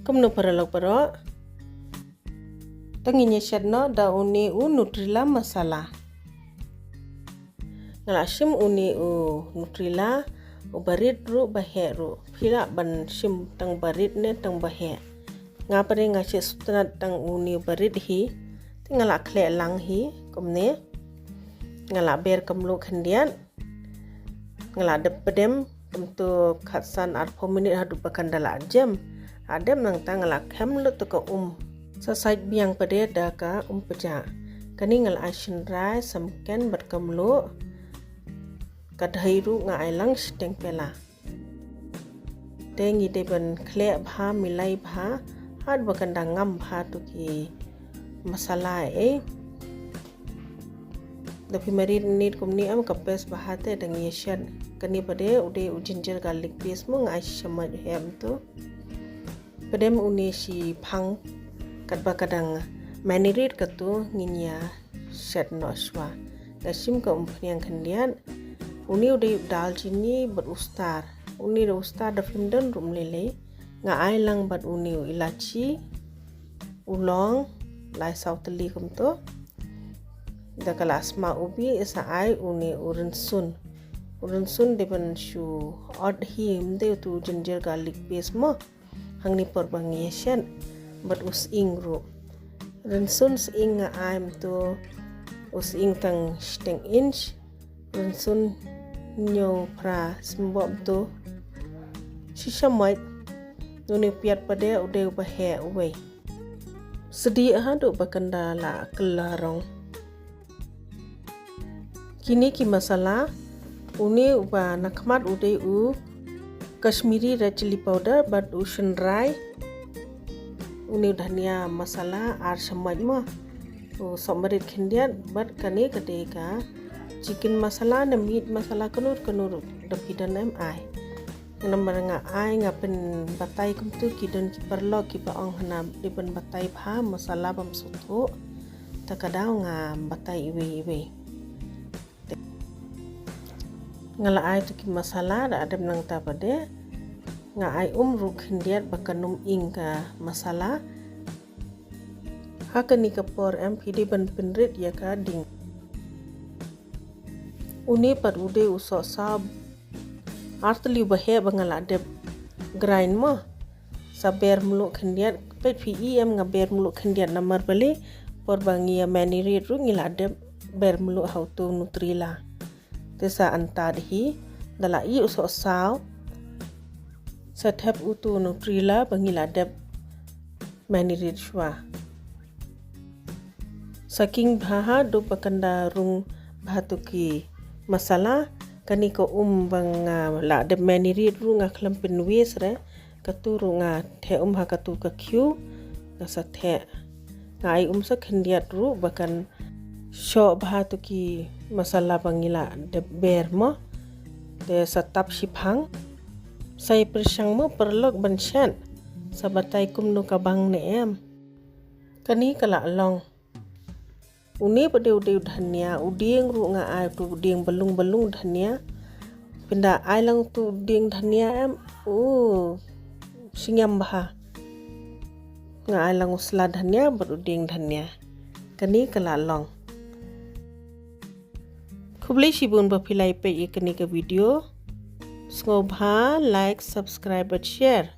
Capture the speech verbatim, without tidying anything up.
Kumno paralok baroh. Tang ngin ïa shet noh da une u Nutrela masala. Nga la shim une u Nutrela, u barit ruh ba heh ruh. Phi lah ban shim tang barit ne tang ba heh. Nga pat nga shet sutnat tang une u barit hi. Te nga la khleh lang hi kumne. Nga la ber ka mluh khyndiat. Nga la dep pdem kumto khatsan arphew minit haduh ba kan da la jem. Hadem nangta nga la khem lut ka um. Sa sait biang pat da ka um pjah. Kane nga la ai shynrai samken bad ka mluh. Ka dei ruh nga ai lang shiteng pela. Te ngi dei ban khleh bha, milai bha, haduh ba kan da ngam bha tu ki masala eh. Da phi marinate kumne em ka paste bha te da ngi shet. Kane pat u dei u ginger garlic paste mo nga ai shisha mach em tu. Pdem une shi phang katba ka dang marinate katu ngin ïa shet noh shwa. Nga shim ka umphniang khyndiat. Une u dei u dalchini bad u star. Une u star da phim don ruh lei lei. Nga ai lang bad une u ilachi. U long lai saw tylli kumto. Da ka la sma ubi sa ai une u rynsun. U rynsun dei ban shu ot hi ym dei utu ginger garlic paste mo. Hangne por ba ngi shet bad u sying ruh. Rynsun sying nga ai mynta u sying tang shiteng inch. Rynsun hynñiew phra symboh mynta. Shisha mach. Une u piat pat u dei u ba heh uwei. Sdih haduh ba kan da la kylla rong. Kine ki masala, une uba na khmat u dei u Kashmiri red chilli powder bad u shynrai. Une u dhania masala ar shamoit mo. U sohmarit khyndiat bad kane ka dei ka chicken masala ne meat masala kano kano da phi don em ai. Namar nga ai nga pynbatai kumtu ki don ki paralok kiba ong hana dei pynbatai bha masala bym sngewthuh. Ta ka daw nga batai iwei iwei. Nga la ai tu ki masala da adem nangta pat nga ai um ruh khyndiat ba kan ym ing ka masala. Ha kane ka por em phi dei ban pynrit ïa ka dieng. Une pat u dei u sohsaw ar tylli ba heh ba nga la dep grind mo. Sa ber mluh khyndiat, peit phi i em nga ber mluh khyndiat namar balei por ba ngi ïa marinate ruh ngi la dep ber mluh ha utu Nutrela. Te sa anta dei hi da la i u sohsaw. Sa thep utu Nutrela ba ngi la dep marinate shwa. Sa king bha haduh ba kan da rung bha tu ki masala. Kane ka um ba nga la dep marinate ruh nga khlem pynwis re. Katu ruh nga theh um ha katu ka khiew. Nga sa theh. Nga ai um sa khyndiat ruh ba kan shoh bha tu ki masala ba ngi la dep ber mo. Te sa tap shiphang. Sa ïa pyrshang mo paralok ban shet. Sa batai kumno ka bang ne em. Kane ka la long. Une pat u dei u dhania, u dieng ruh nga ai tu u dieng balung balung dhania. Pynda ai lang tu u dieng dhania em. U sngewbha. Nga ai lang u sla dhania bad u dieng dhania. Kane ka la long. Khublei shibun ba phi la ïa peit ïa kane ka video. Sngewbha like, subscribe bad share.